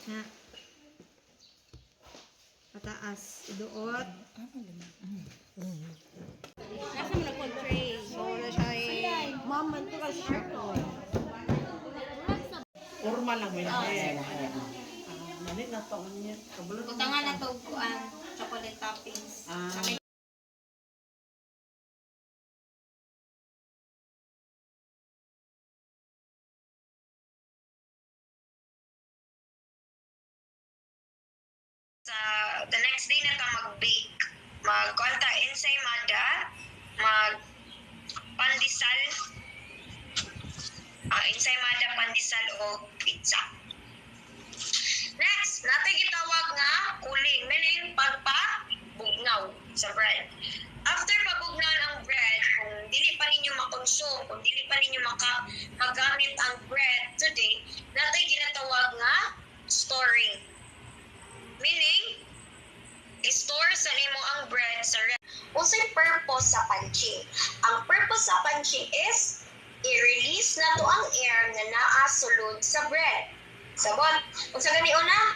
Na. Pataas. Iduot. Nasa mo na ko tray. So na siya eh. Ma'am, man to ka shirt oh. Formal lang may lahi. Mali na taon niya. Kabalo na. Butangan na to kuan chocolate toppings. Ah. Sa the next day na ta mag-bake. Mag-konta ensaymada, mag pandesal, ensaymada, pandesal o pizza. Next, natin gitawag nga cooling, meaning pagpabugnaw sa bread. After pabugnaw ang bread, kung dili pa ninyo makonsume, kung dili pa ninyo magamit ang bread today, natin ginatawag nga storing. Meaning, i-store sa nimo ang bread sa ref. Unsay purpose sa punching? Ang purpose sa punching is i-release na to ang air nga naa sulod sa bread. Sabot, unsa gani una?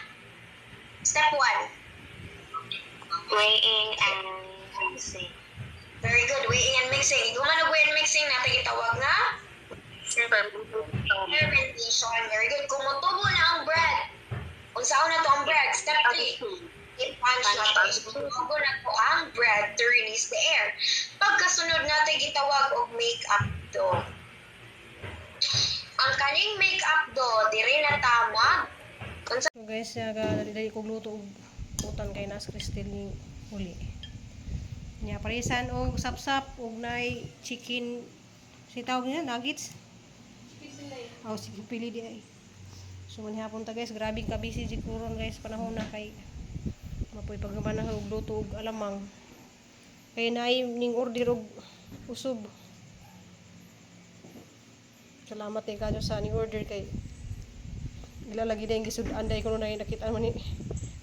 Step 1. Weighing and mixing. Very good. Weighing and mixing. Human og weighing and mixing natin gitawag nga fermentation. Very good. Kung motubo na ang bread, unsaon na to ang bread? Step 3. I-punch na to. Itubo na to ang bread to release the air. Pagkasunod natin gitawag og make-up dough. Ang kaning make-up dough, diri na tama. Unsa So guys, dali kog luto og utan kay nas Cristel ning uli. Nya parisan og sapsap og nay chicken si tawag niya nuggets. Aw sige pili di ay. So manihapon ta guys, grabe ka busy jud ko ron guys panahon na kay mapoy pagkamanang og luto og alamang. Kay naay ning order og usob. Salamat kay kadyo sa ning order kay ilalagi na yung gisud-an day kuno na nakita man ni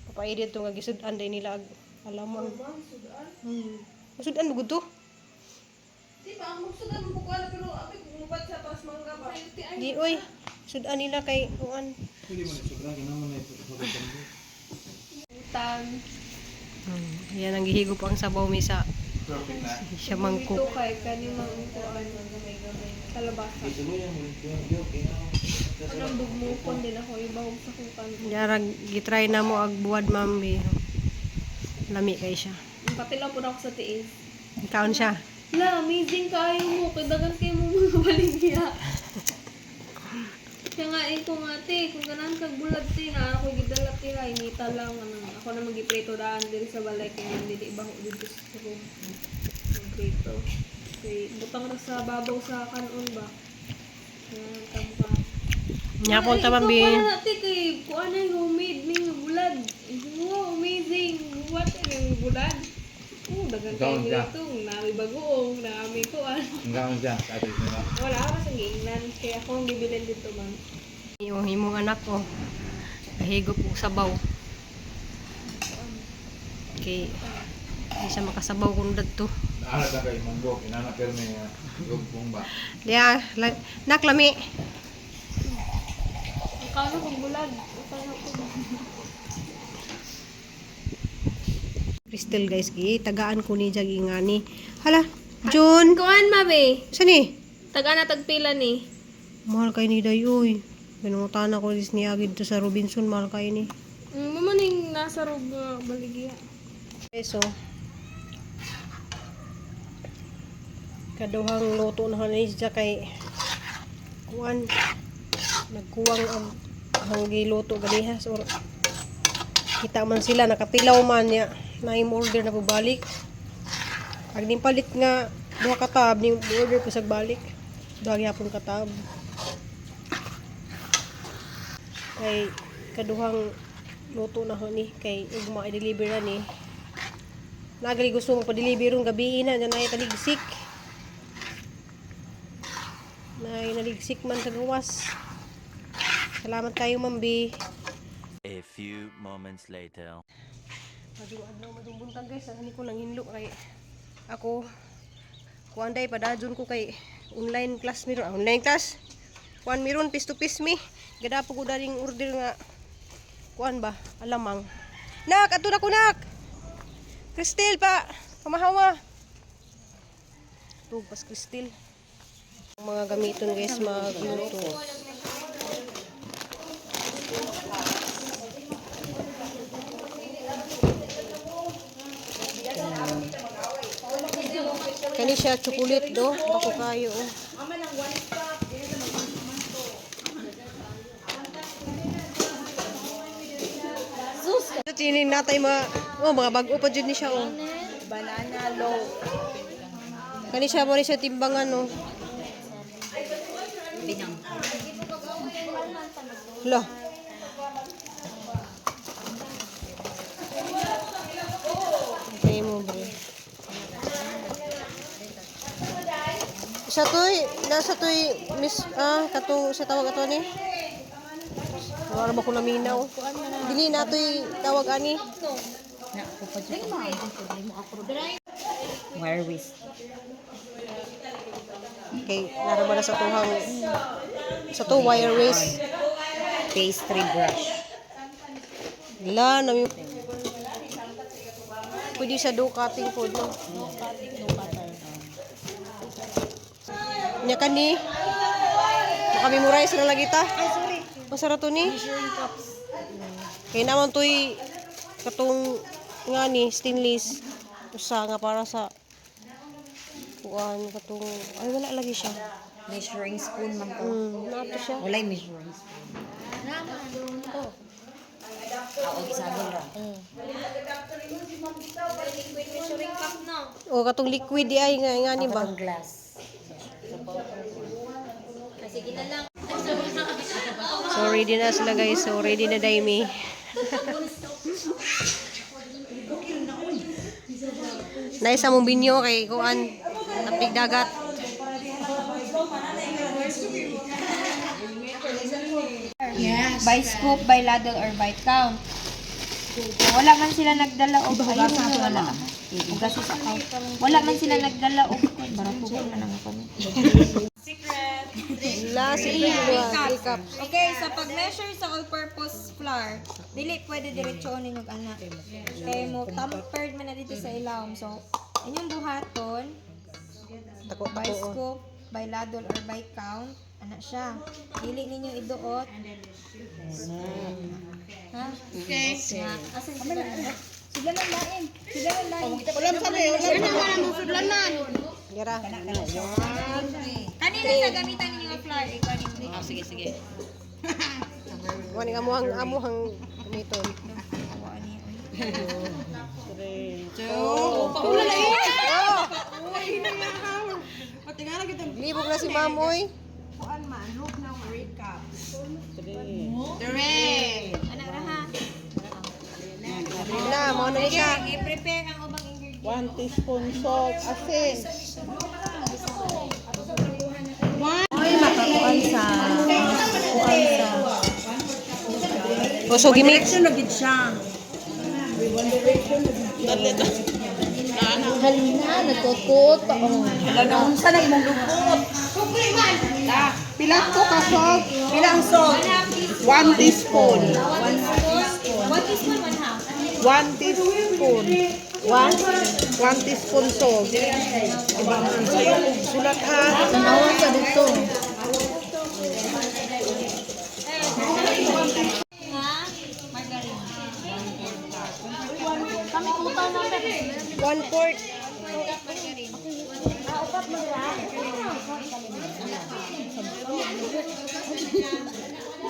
papaedit to nga gisud-an day nila ag alamang. Masud-an mo gud to? Di ba, ang magsudan mo ko pero abi kung mubat sa pas mangga ba. Di oy. Sud-an nila kay kuan. Pwede mo na sobra, ganaman na ito. Utan. Yan ang gihigop ang sabaw misa. Perfect na. Siya mangkok. Ito kay kani mang kuan kalabasa. Ituloy ang yung Anong dugmukon din ako ibahog sa kukan. Yarag gitry na mo ag buwad ma'am. Eh. Lami kay siya. Patilaw po na ako sa tiis. Kaon siya. La, amazing kaayo mo. Kay dagan kayo mo mga baligya. Kaya nga, eh, kung ate, kung ganahan kag bulag te, na ako gidala te, ha, inita lang, ano, ako na magiprito daan diri sa balay, kaya hindi di ibaho dito sa room. Magprito. Kay, butang ra sa babaw sa kanon ba? Kaya, tamo ka. Nyapon ta ma'am Ay, bi. ikaw pala ate, kay, kuan na yung homemade ning bulad. Wow, amazing. What yung bulad? Oh, dagan kayo Gaon siya. nito. Nami bagoong, nami kuan. Hanggang siya, sa atin nila. Wala ako sa giingnan. Kaya ako ang bibilin dito, ma'am. Yung imong anak ko. Gahigop og sabaw. Kay di siya makasabaw kung dadto. Naalat na kay Manggo, inanak kayo may lugpong ba? Diya, naklami. Ang kano kong bulad. Ang kano kong Crystal guys, gi tagaan ko ni jag ingani. Hala, June, Kuan, mami. sani? Taga na tagpila ni. Mahal kay ni day oy. Pinungutan ako dis niya dito sa Robinson, mahal kay ni. Mama ning nasa rog baligya. Okay, so kaduhang luto na ni siya kay kuan nagkuwang ang ang giluto ganiha so kita man sila nakatilaw man niya na order na balik ag ning palit nga duha ka tab ning order ko sa balik duha gyapon ka tab kay kaduhang luto na ho ni kay ugma i-deliver na ni. Nagali gusto mo pa-deliver ron gabi na na nay taligsik. Nay naligsik man sa gawas. Salamat kayo, Ma'am B. A few moments later. Madung adlaw, madung buntag guys, ani ko nang hinlo kay ako kuan day padajon ko kay online class mi ron. Online class. Kuan mi ron face to face mi. Gadapo ko daling order nga kuan ba, alamang. Nak, ato na ko nak. Cristel pa, pamahawa. Tug pas Cristel. Ang mga gamiton guys magluto. Kani siya chocolate do, bako kayo. Oh. Ito tining natay mga oh, mga bag-o pa jud ni siya oh. Banana loaf. Kani siya mo ni siya timbangan oh. Hala. Okay mo bre. Sa toy, nasa toy miss ah katong sa tawag ato ni. Wala ba ko naminaw? Dili na toy tawag ani. Wire waste. Okay, nara ba na sa tuhang sa to wire race. Pastry brush. La, nami. Pwede sa do cutting food, no? Nya kani. Maka-memorize na lagi ta. Ay, sorry. Masara to ni. Measuring cups. Kaya naman to'y katong nga ni stainless usa nga para sa kuan katong ay wala lagi siya. Measuring spoon man to. Nato siya. Walay measuring spoon. Oo, isabel ra. Measuring cup no. O katong liquid di ay nga nga ni ba? Katong glass. Sige na lang. So ready na sila guys. So ready na dai mi. Naisa mong binyo kay kuan tapig dagat. By scoop, by ladle, or by count. Wala man sila nagdala og ayun wala. Hugasos ako. Wala man sila nagdala og baratugon na lang ako ni. La si three cups. Okay, sa pag-measure sa all-purpose flour, dili pwede diretsoon ninyong anak. Kay mo tampered man na dito sa ilawom. So, inyong buhaton Tako by tako. Oh. scoop, by ladle, or by count, ana siya. Dili ninyo iduot. Ha? Okay. Asan sila? Sila man lain. Sila man lain. Gira. Kanina sa gamitan ninyo nga flour, ikaw ninyo. Oh, sige, sige. Kuan nga amuhang amuhang gamiton. Awa ni. Libog na si ma'am oy. Ana ra ha. Na mao na ni siya. I-prepare ang ubang ingredients. 1 teaspoon salt, asin. Ay, makakuan sa kuan sa. O so gimix. Direction na gid siya. Halina, nagkukot pa. Oh. Wala na unsa na imong lupot. Pila ko ka salt? Pila ang salt? 1 teaspoon. 1 teaspoon, 1 half. 1 teaspoon. 1 teaspoon salt. Iba man sa'yo kung sulat ha. Tanawan sa dito. Nga, margarine. Kami kutaw na 1/4.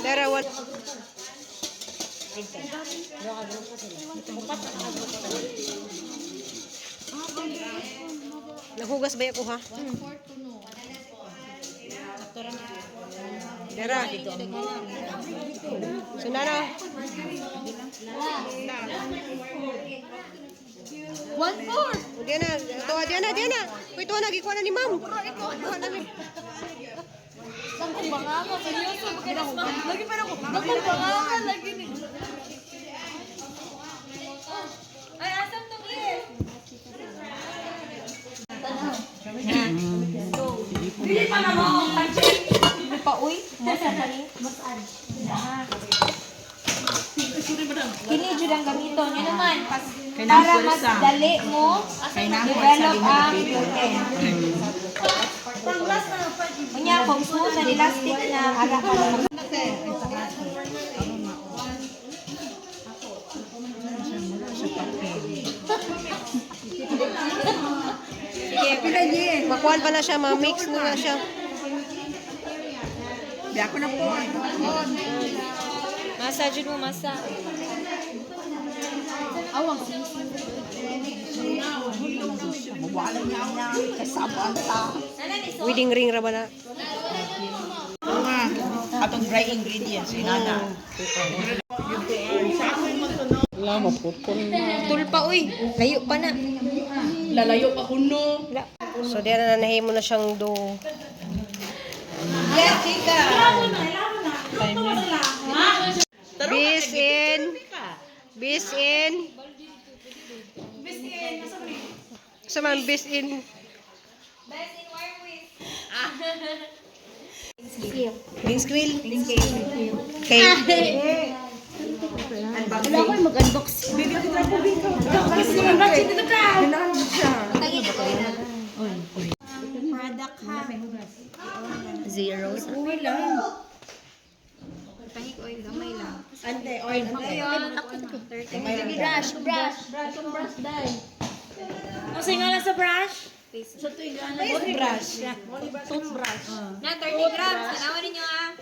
Dara one. Naghugas ba ako ha? Dara. So nana. 1/4. Diana, ito, Diana, Diana. Uy, ito na, gikuha na ni ma'am. Kuha na ni. Dako ba nga ako? Seryoso, lagi pa ako. Dako ba nga ako? Lagi ni. Ay, asam to, please. Pa, uy. Mas ni. Mas ad. Kini jud ang gamiton. Yun naman, para mas dali mo develop ang gluten. Unya, kung smooth na elastic na, ara ka na. Sige, makuan pa na siya, ma-mix na na siya. Di ako na po. Masa, jud mo, masa. Mawala niya niya. Kasabang ta. Wedding ring ra ba na? Atong dry ingredients, inana. Tulpa, uy. Layo pa na. Lalayo pa kuno. So, diyan na nahimo na siyang dough. Yes, chika. Bis in. Bis in. Sa man bis in. Best in warm with. Ding squill. Okay. Wala ko mag-unbox. Product ha. Zero. Oil lang. Pahig oil, gamay lang. Ante, oil. Ayun, 30. Brush, brush. Brush, brush, dai. Ang nga sa brush? Toothbrush. Toothbrush. Na, 30 grams. Tanawan ninyo ah.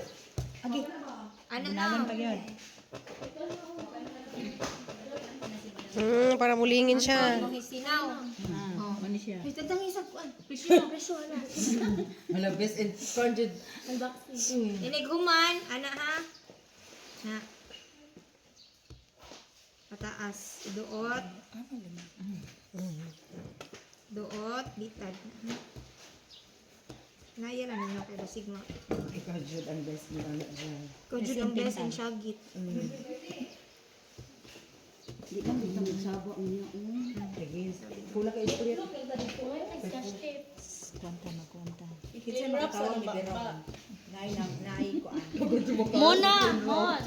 Ano na? Para mulingin siya. Sinaw. Ano siya? Wait, tantang isa kuan. Presyo, presyo ala. Wala, best in conjured. Inighuman, ana ha. Na. Pataas, duot. Duot, bitad. Naya lang ninyo kay basig ma. Ikaw, Jude, ang best ni ano dyan. Ikaw jud ang best in shagit. Di lang, di lang magsaba niya. Sige, kula ka isprit. Kwanta na, kwanta. Kinsa makatawag ni Pero? Nay, nay, ko. Mona! Mon!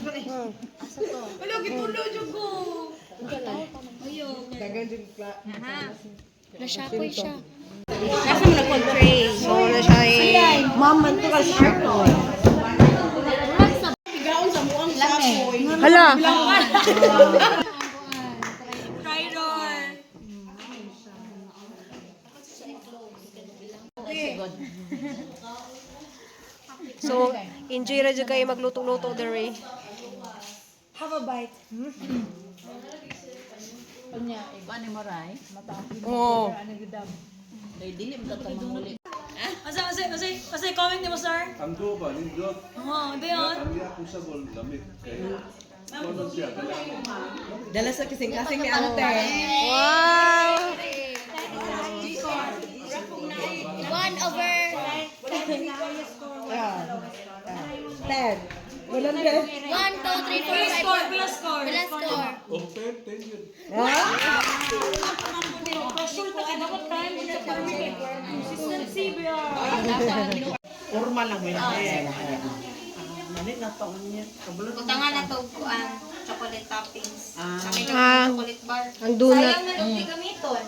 Dagan jud kla. Ha. Nasyakoy siya. So, na siya eh. Ma'am, man to ka sharp. Hala. So, enjoy ra jud kayo magluto-luto dere. Have a bite. Oo. Asa, asa, asa, asa, comment ni mo, sir? Ang do ba, nindot. Oo, hindi yun. Ang iya ko sa gol, lamit. Kaya, ano siya, dala. Dala sa kasing-kasing ni ante. Wow! 1 over 10. Walang 10. 1, 2, 3, 4, 5. Score, pila score. Pila score? Oh, 10, 10 yun. Consistency ba? Formal lang mo yun. Mali na taon niya. Kabalo. Butangan na to kuan chocolate toppings. Ah. Kami Ah. chocolate bar. Ang donut. Sayang na lang gamiton.